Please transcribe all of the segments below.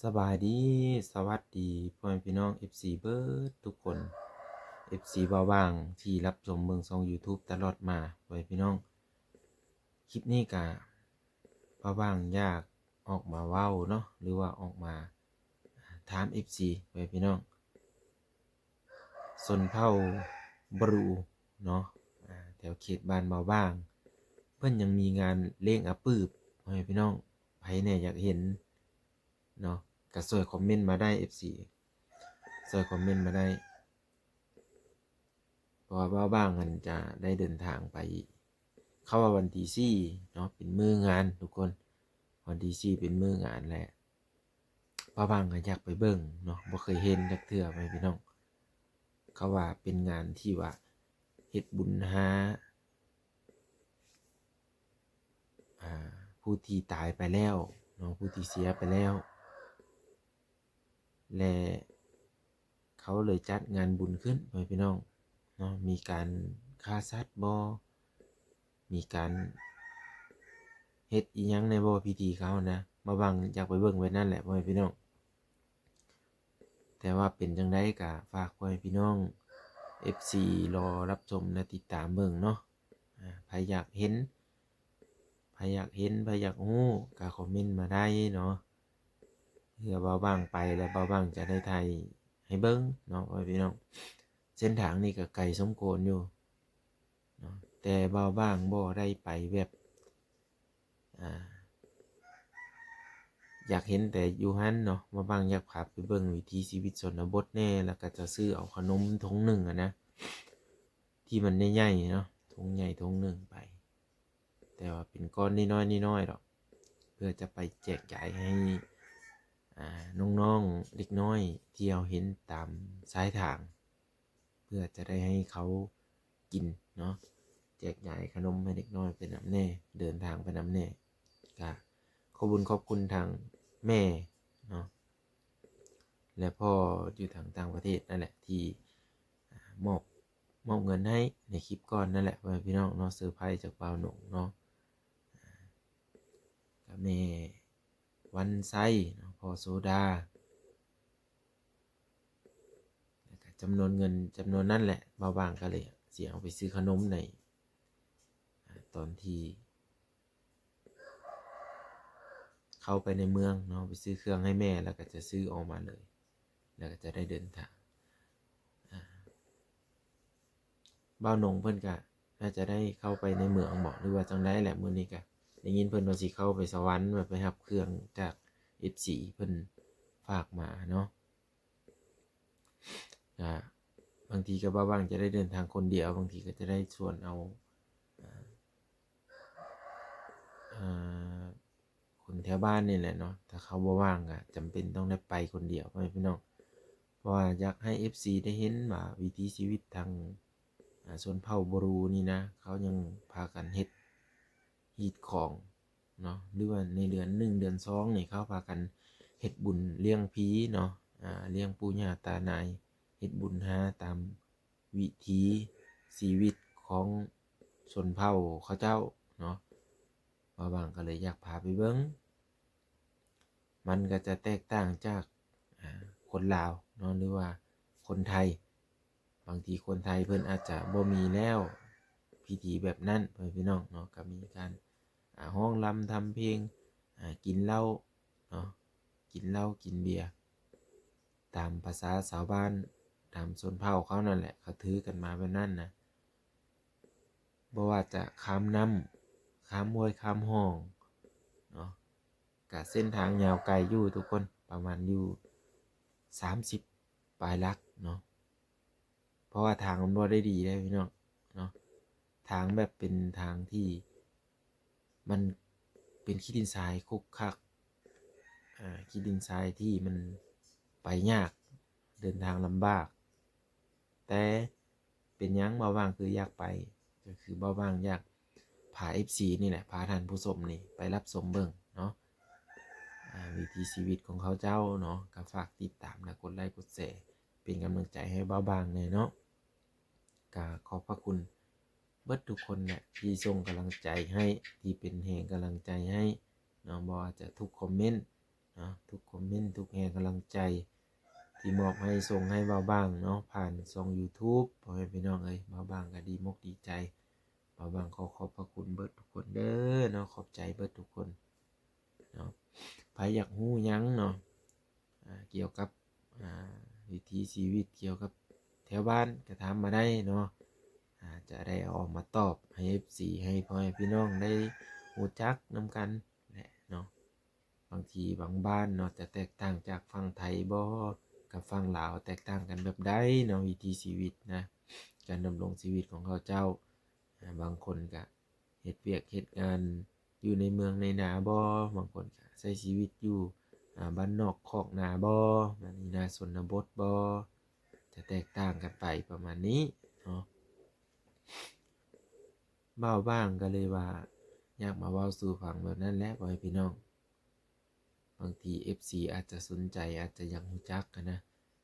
ສະບາຍດີ ສະຫວັດດີ ພໍ່ແມ່ພີ່ນ້ອງ ເອັຟຊີ ເບິດທຸກຄົນ ເອັຟຊີ ບ່າວຫວ່າງທີ່ຮັບຊົມເບິ່ງຊ່ອງ YouTube ຕະຫຼອດມາ ພໍ່ແມ່ພີ່ນ້ອງ. ຄລິບນີ້ກະ ບ່າວຫວ່າງຢາກອອກມາເວົ້າເນາະ ຫຼືວ່າອອກມາຖາມ ເອັຟຊີ ພໍ່ແມ່ພີ່ນ້ອງ ຊົນເຜົ່າບຣູເນາະ ອາ ແຖວເຂດບ້ານບ່າວຫວ່າງ ເພິ່ນຍັງມີງານລ້ຽງອາປືບ ພໍ່ແມ່ພີ່ນ້ອງ ໃຜແດ່ຢາກເຫັນເນາະ ກະຊ່ວຍຄອມເມັນມາໄດ້ ເອັຟຊີ ຊ່ວຍຄອມເມັນມາໄດ້ ເພາະວ່າບ່າວຫວ່າງຫັ້ນຈະໄດ້ເດີນທາງໄປ ເຂົາວ່າວັນທີສີ່ເນາະ ເປັນມື້ງານທຸກຄົນ ວັນທີສີ່ເປັນມື້ງານແຫຼະ ບ່າວຫວ່າງກະຢາກໄປເບິ່ງເນາະ ບໍ່ເຄີຍເຫັນຈັກເທື່ອ ພໍ່ແມ່ພີ່ນ້ອງ ເຂົາວ່າເປັນງານທີ່ວ່າເຮັດບຸນຫາ ອາ ຜູ້ທີ່ຕາຍໄປແລ້ວເນາະ ຜູ້ທີ່ເສຍໄປແລ້ວ ແລະ ເຂົາເລີຍຈັດງານບຸນຂຶ້ນ ພໍ່ແມ່ພີ່ນ້ອງເນາະ ມີການຂ້າສັດບໍ່ ມີການເຮັດອີ່ຫຍັງແດ່ບໍ່ ພິທີເຂົານະ ບ່າວຫວ່າງຢາກໄປເບິ່ງແບບນັ້ນແຫຼະ ພໍ່ແມ່ພີ່ນ້ອງ. ແຕ່ວ່າເປັນຈັ່ງໃດກະຝາກພໍ່ແມ່ພີ່ນ້ອງ ເອັຟຊີ ລໍຮັບຊົມ ແລະ ຕິດຕາມເບິ່ງເນາະ ອາ ໃຜຢາກເຫັນ ໃຜຢາກເຫັນ ໃຜຢາກຮູ້ກະຄອມເມັນມາໄດ້ເນາະ ເພື່ອບ່າວຫວ່າງໄປແລ້ວ ບ່າວຫວ່າງຈະໄດ້ຖ່າຍໃຫ້ເບິ່ງເນາະ ພໍ່ແມ່ພີ່ນ້ອງ. ເສັ້ນທາງນີ້ກະໄກສົມຄວນຢູ່ເນາະ ແຕ່ບ່າວຫວ່າງບໍ່ໄດ້ໄປແບບ ອາ ຢາກເຫັນແຕ່ຢູ່ຫັ້ນເນາະ ບ່າວຫວ່າງຢາກພາໄປເບິ່ງວິຖີຊີວິດຊົນນະບົດແດ່ ແລ້ວກະຈະຊື້ເອົາຂະໜົມຖົງໜຶ່ງຫັ້ນນະ ທີ່ມັນໃຫຍ່ໆເນາະ ຖົງໃຫຍ່ຖົງໜຶ່ງໄປ ແຕ່ວ່າເປັນກ້ອນນ້ອຍໆ ນ້ອຍໆດອກ ເພື່ອຈະໄປແຈກຢາຍໃຫ້ ອາ ນ້ອງໆ ເດັກນ້ອຍທີ່ເຮົາເຫັນຕາມຊາຍທາງ ເພື່ອຈະໄດ້ໃຫ້ເຂົາກິນເນາະ ແຈກຢາຍຂະໜົມໃຫ້ເດັກນ້ອຍໄປນຳແດ່ ເດີນທາງໄປນຳແດ່ ກະຂອບບຸນຂອບຄຸນທາງແມ່ເນາະ ແລະ ພໍ່ຢູ່ທາງຕ່າງປະເທດນັ້ນແຫຼະ ທີ່ ອາ ມອບ ມອບເງິນໃຫ້ໃນຄລິບກ່ອນນັ້ນແຫຼະ ພໍ່ແມ່ພີ່ນ້ອງເນາະ ເຊີໄພຈາກບ່າວໜົງເນາະ ກະແມ່ວັນໄຊເນາະ ພໍ່ໂສດາ ແລ້ວກະຈຳນວນເງິນຈຳນວນນັ້ນແຫຼະ ບ່າວຫວ່າງກະເລີຍຊິເອົາໄປຊື້ຂະໜົມໃນ ອາ ຕອນທີ່ ເຂົ້າໄປໃນເມືອງເນາະ ໄປຊື້ເຄື່ອງໃຫ້ແມ່ ແລ້ວກໍຈະຊື້ອອກມາເລີຍ ແລ້ວກໍຈະໄດ້ເດີນທາງ ອາ ບ່າວໜົງເພິ່ນກໍໜ້າຈະໄດ້ເຂົ້າໄປໃນເມືອງບໍ ຫຼືວ່າຈັ່ງໃດແຫຼະ ມື້ນີ້ກໍໄດ້ຍິນເພິ່ນວ່າຊິເຂົ້າໄປສະຫວັນ ວ່າໄປຮັບເຄື່ອງຈາກເອັຟຊີເພິ່ນຝາກມາເນາະ. ກະບາງທີກໍບໍ່ຫວັງຈະໄດ້ເດີນທາງຄົນດຽວ ບາງທີກໍຈະໄດ້ຊວນເອົາ ອາ ອາ ຄົນແຖວບ້ານນີ້ແຫຼະເນາະ ຖ້າເຂົາບໍ່ວ່າງກໍຈຳເປັນຕ້ອງໄດ້ໄປຄົນດຽວ ພໍ່ແມ່ພີ່ນ້ອງ ເພາະວ່າຢາກໃຫ້ເອັຟຊີໄດ້ເຫັນວ່າວິຖີຊີວິດທາງ ອາ ຊົນເຜົ່າບຣູນີ້ນະ ເຂົາຍັງພາກັນເຮັດຮີດຄອງ ເນາະ ຫຼືວ່າໃນເດືອນໜຶ່ງເດືອນສອງນີ້ ເຂົາພາກັນເຮັດບຸນລ້ຽງຜີເນາະ ອາ ລ້ຽງປູ່ຍ່າຕານາຍ ເຮັດບຸນຫາຕາມວິຖີຊີວິດຂອງຊົນເຜົ່າເຂົາເຈົ້າເນາະ ບ່າວຫວັງກໍເລີຍຢາກພາໄປເບິ່ງ ມັນກໍຈະແຕກຕ່າງຈາກ ອາ ຄົນລາວເນາະ ຫຼືວ່າຄົນໄທ ບາງທີຄົນໄທເພິ່ນອາດຈະບໍ່ມີແລ້ວພິທີແບບນັ້ນ ພໍ່ແມ່ພີ່ນ້ອງເນາະ ກໍມີການ ອາ ຮ້ອງລຳທຳເພງ ອາ ກິນເຫຼົ້າເນາະ ກິນເຫຼົ້າກິນເບຍ ຕາມພາສາຊາວບ້ານ ຕາມຊົນເຜົ່າເຂົານັ້ນແຫຼະ ເຂົາຖືກັນມາແບບນັ້ນນະ ບໍ່ວ່າຈະຂ້າມນ້ຳ ຂ້າມຫ້ວຍ ຂ້າມຮ່ອງເນາະ ກະເສັ້ນທາງຍາວໄກຢູ່ທຸກຄົນ ປະມານຢູ່ສາມສິບປາຍຫຼັກເນາະ ເພາະວ່າທາງມັນບໍ່ໄດ້ດີເດ້ພີ່ນ້ອງເນາະ ທາງແບບເປັນທາງທີ່ມັນເປັນຂີ້ດິນຊາຍຂຸກຂັກ ອາ ຂີ້ດິນຊາຍທີ່ມັນໄປຍາກ ເດີນທາງລຳບາກ ແຕ່ເປັນຫຍັງບ່າວຫວ່າງຄືຢາກໄປ ກໍຄືບ່າວຫວ່າງຢາກພາເອັຟຊີນີ້ແຫຼະ ພາທ່ານຜູ້ຊົມນີ້ໄປຮັບຊົມເບິ່ງເນາະ ອາ ວິຖີຊີວິດຂອງເຂົາເຈົ້າເນາະ ກໍຝາກຕິດຕາມ ແລະ ກົດໄລກົດແຊ ເປັນກຳລັງໃຈໃຫ້ບ່າວຫວ່າງແດ່ເນາະ ກໍຂອບພະຄຸນເບິດທຸກຄົນແຫຼະ ທີ່ສົ່ງກຳລັງໃຈໃຫ້ ທີ່ເປັນແຮງກຳລັງໃຈໃຫ້ເນາະ ບໍ່ວ່າຈະທຸກຄອມເມັນ ເນາະ ທຸກຄອມເມັນ ທຸກແຮງກຳລັງໃຈທີ່ມອບໃຫ້ ສົ່ງໃຫ້ບ່າວບາງເນາະ ຜ່ານຊ່ອງ YouTube ພໍ່ແມ່ພີ່ນ້ອງເອີຍ ບ່າວບາງກໍດີອົກດີໃຈ. ບ່າວບາງຂໍຂອບພະຄຸນເບິດທຸກຄົນເດີເນາະ ຂອບໃຈເບິດທຸກຄົນເນາະ. ໃຜຢາກຮູ້ຫຍັງເນາະ ອ່າ ກ່ຽວກັບ ອ່າ ວິຖີຊີວິດ ກ່ຽວກັບແຖວບ້ານກໍຖາມມາໄດ້ເນາະ ອາດຈະໄດ້ເອົາອອກມາຕອບໃຫ້ເອັຟຊີ ໃຫ້ພໍ່ແມ່ພີ່ນ້ອງໄດ້ຮູ້ຈັກນຳກັນແຫຼະເນາະ. ບາງທີບາງບ້ານເນາະ ຈະແຕກຕ່າງຈາກຝັ່ງໄທບໍ່ ກັບຝັ່ງລາວ ແຕກຕ່າງກັນແບບໃດເນາະ ວິຖີຊີວິດນະ ການດຳລົງຊີວິດຂອງເຂົາເຈົ້າ. ອາ ບາງຄົນກະເຮັດວຽກເຮັດງານຢູ່ໃນເມືອງໃນນາບໍ່ ບາງຄົນກະໃຊ້ຊີວິດຢູ່ ອາ ບ້ານນອກຄອກນາບໍ່ ແບບນີ້ນະ ຊົນນະບົດບໍ່ ຈະແຕກຕ່າງກັນໄປປະມານນີ້ເນາະ. ບ່າວບາງກໍເລີຍວ່າ ຢາກມາເວົ້າສູ່ຟັງແບບນັ້ນແຫຼະ ພໍ່ແມ່ພີ່ນ້ອງ. ບາງທີເອັຟຊີອາດຈະສົນໃຈ ອາດຈະຢາກຮູ້ຈັກຫັ້ນນະ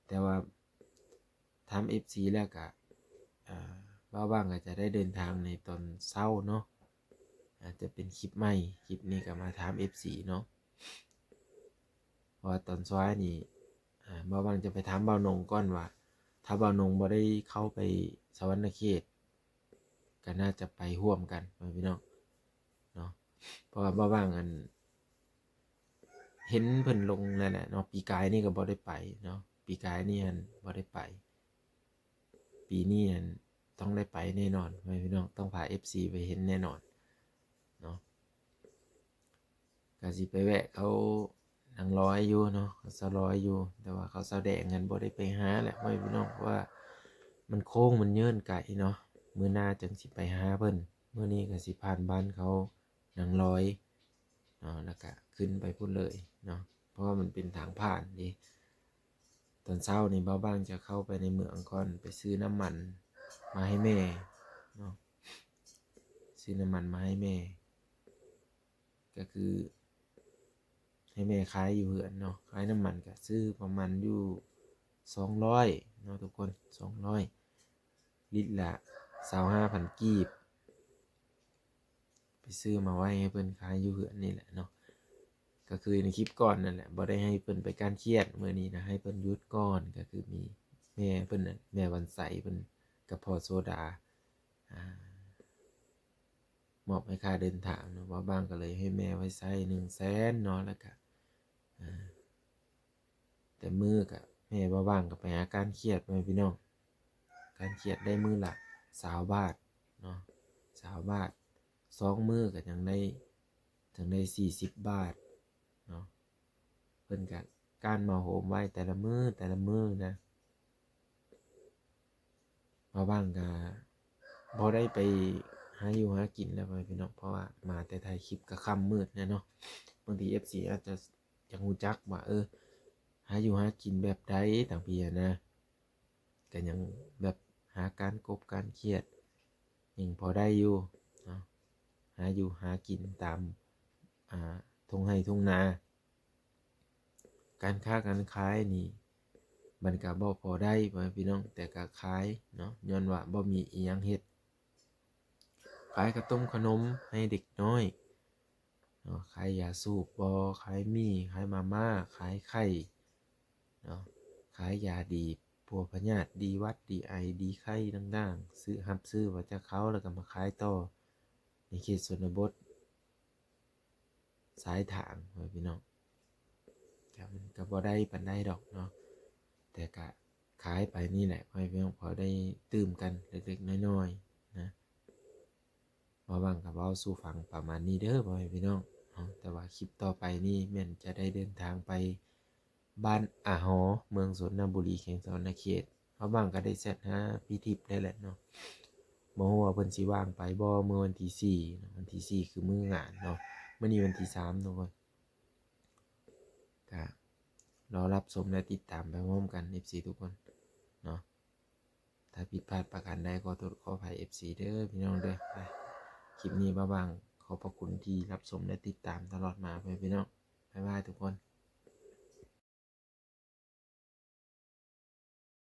ແຕ່ວ່າຖາມເອັຟຊີແລ້ວກະ ອາ ບ່າວບາງກໍຈະໄດ້ເດີນທາງໃນຕອນເຊົ້າເນາະ ອາດຈະເປັນຄລິບໃໝ່ ຄລິບນີ້ກໍມາຖາມເອັຟຊີເນາະ. ເພາະວ່າຕອນສວາຍນີ້ ອາ ບ່າວບາງຈະໄປຖາມບ່າວນົງກ່ອນວ່າ ຖ້າບ່າວນົງບໍ່ໄດ້ເຂົ້າໄປສະຫວັນນະເຂດ ກໍໜ້າຈະໄປຮ່ວມກັນ ພໍ່ແມ່ພີ່ນ້ອງເນາະ. ເພາະວ່າບ່າວບາງ ອັນ ເຫັນເພິ່ນລົງນັ້ນແຫຼະເນາະ ປີກາຍນີ້ກໍບໍ່ໄດ້ໄປເນາະ ປີກາຍນີ້ຫັ້ນບໍ່ໄດ້ໄປ ປີນີ້ຫັ້ນຕ້ອງໄດ້ໄປແນ່ນອນ ພໍ່ແມ່ພີ່ນ້ອງ ຕ້ອງພາເອັຟຊີໄປເຫັນແນ່ນອນເນາະ. ກະຊິໄປແວະເຂົານາງລອຍຢູ່ເນາະ ເຂົາສາວລອຍຢູ່ ແຕ່ວ່າເຂົາສາວແດງຫັ້ນບໍ່ໄດ້ໄປຫາແຫຼະ ພໍ່ແມ່ພີ່ນ້ອງ ເພາະວ່າມັນໂຄ້ງມັນເຍີ້ນໄກເນາະ. ມື້ໜ້າຈັ່ງຊິໄປຫາເພິ່ນ ມື້ນີ້ກະຊິຜ່ານບ້ານເຂົານາງລອຍເນາະ ແລ້ວກະຂຶ້ນໄປພຸ້ນເລີຍເນາະ ເພາະວ່າມັນເປັນທາງຜ່ານເດ້. ຕອນເຊົ້ານີ້ບ່າວບາງຈະເຂົ້າໄປໃນເມືອງກ່ອນ ໄປຊື້ນ້ຳມັນມາໃຫ້ແມ່ເນາະ ຊື້ນ້ຳມັນມາໃຫ້ແມ່ ກໍຄືໃຫ້ແມ່ຂາຍຢູ່ເຮືອນເນາະ ຂາຍນ້ຳມັນກໍຊື້ປະມານຢູ່ສອງຮ້ອຍເນາະທຸກຄົນ ສອງຮ້ອຍ ລິດລະຊາວຫ້າພັນກີບ ໄປຊື້ມາໄວ້ໃຫ້ເພິ່ນຂາຍຢູ່ເຮືອນນີ້ແຫຼະເນາະ. ກໍຄືໃນຄລິບກ່ອນນັ້ນແຫຼະ ບໍ່ໄດ້ໃຫ້ເພິ່ນໄປກ້ານຂຽດ ມື້ນີ້ນະໃຫ້ເພິ່ນຢຸດກ່ອນ ກໍຄືມີແມ່ເພິ່ນນະ ແມ່ວັນໄຊເພິ່ນກັບພໍ່ໂສດາ ອາ ມອບໃຫ້ຄ່າເດີນທາງເນາະ ບ່າວບາງກໍເລີຍໃຫ້ແມ່ໄວ້ໃຊ້ໜຶ່ງແສນເນາະ ແລ້ວກະ ອາ ແຕ່ມື້ກະແມ່ບ່າວບາງກໍໄປຫາກ້ານຂຽດ ພໍ່ແມ່ພີ່ນ້ອງ ກ້ານຂຽດໄດ້ມື້ລະຊາວບາດເນາະ ຊາວບາດ ສອງມື້ກໍຍັງໄດ້ ຍັງໄດ້ສີ່ສິບບາດເນາະ. ເພິ່ນກະກ້ານມາໂຮມໄວ້ແຕ່ລະມື້ ແຕ່ລະມື້ນະ. ບ່າວບາງກະບໍ່ໄດ້ໄປຫາຢູ່ຫາກິນແລ້ວ ພໍ່ແມ່ພີ່ນ້ອງ ເພາະວ່າມາແຕ່ຖ່າຍຄລິບກະຄ່ຳມືດແລ້ວເນາະ. ບາງທີເອັຟຊີອາດຈະຢາກຮູ້ຈັກວ່າ ເອີ ຫາຢູ່ຫາກິນແບບໃດທາງພີ້ຫັ້ນນະ ກະຍັງແບບຫາການກົບການຂຽດ ຍັງພໍໄດ້ຢູ່ເນາະ ຫາຢູ່ຫາກິນຕາມ ອາ ທົ່ງໄຮ່ທົ່ງນາ. ການຄ້າການຂາຍນີ້ ມັນກະບໍ່ພໍໄດ້ ພໍ່ແມ່ພີ່ນ້ອງ ແຕ່ກະຂາຍເນາະ ຍ້ອນວ່າບໍ່ມີອີ່ຫຍັງເຮັດ. ຂາຍເຂົ້າຕົ້ມຂະໜົມໃຫ້ເດັກນ້ອຍເນາະ ຂາຍຢາສູບບໍ່ ຂາຍໝີ່ ຂາຍມາມ່າ ຂາຍໄຂ່ເນາະ ຂາຍຢາດີປົວພະຍາດ ດີຫວັດ ດີໄອ ດີໄຂ້ຕ່າງໆ ຊື້ ຮັບຊື້ມາຈາກເຂົາ ແລ້ວກໍມາຂາຍຕໍ່ໃນເຂດຊົນນະບົດ ຊາຍທາງ ພໍ່ແມ່ພີ່ນ້ອງ. ກະມັນກະບໍ່ໄດ້ປານໃດດອກເນາະ ແຕ່ກະຂາຍໄປນີ້ແຫຼະ ພໍ່ແມ່ພີ່ນ້ອງ ພໍໄດ້ຕື່ມກັນເລັກໆນ້ອຍໆນະ. ບ່າວບາງກະເວົ້າສູ່ຟັງປະມານນີ້ເດີ ພໍ່ແມ່ພີ່ນ້ອງເນາະ. ແຕ່ວ່າຄລິບຕໍ່ໄປນີ້ແມ່ນຈະໄດ້ເດີນທາງໄປ ບ້ານອາຫໍ ເມືອງຊົນນະບູລີ ແຂວງສະຫວັນນະເຂດ. ບ່າວບາງກໍໄດ້ແຊັດຫາພີ່ທິບໄດ້ແຫຼະເນາະ ບໍ່ຮູ້ວ່າເພິ່ນຊິວ່າງໄປບໍ່ ມື້ວັນທີສີ່ເນາະ ວັນທີສີ່ຄືມື້ງານເນາະ ມື້ນີ້ວັນທີສາມທຸກຄົນ. ກະລໍຮັບຊົມ ແລະ ຕິດຕາມໄປພ້ອມກັນ ເອັຟຊີທຸກຄົນເນາະ. ຖ້າຜິດພາດປະການໃດ ຂໍໂທດຂໍອະໄພ ເອັຟຊີເດີ ພີ່ນ້ອງເດີ. ໄປ ຄລິບນີ້ບ່າວບາງຂອບພະຄຸນທີ່ຮັບຊົມ ແລະ ຕິດຕາມຕະຫຼອດມາ ພໍ່ແມ່ພີ່ນ້ອງ. ບາຍບາຍທຸກຄົນ.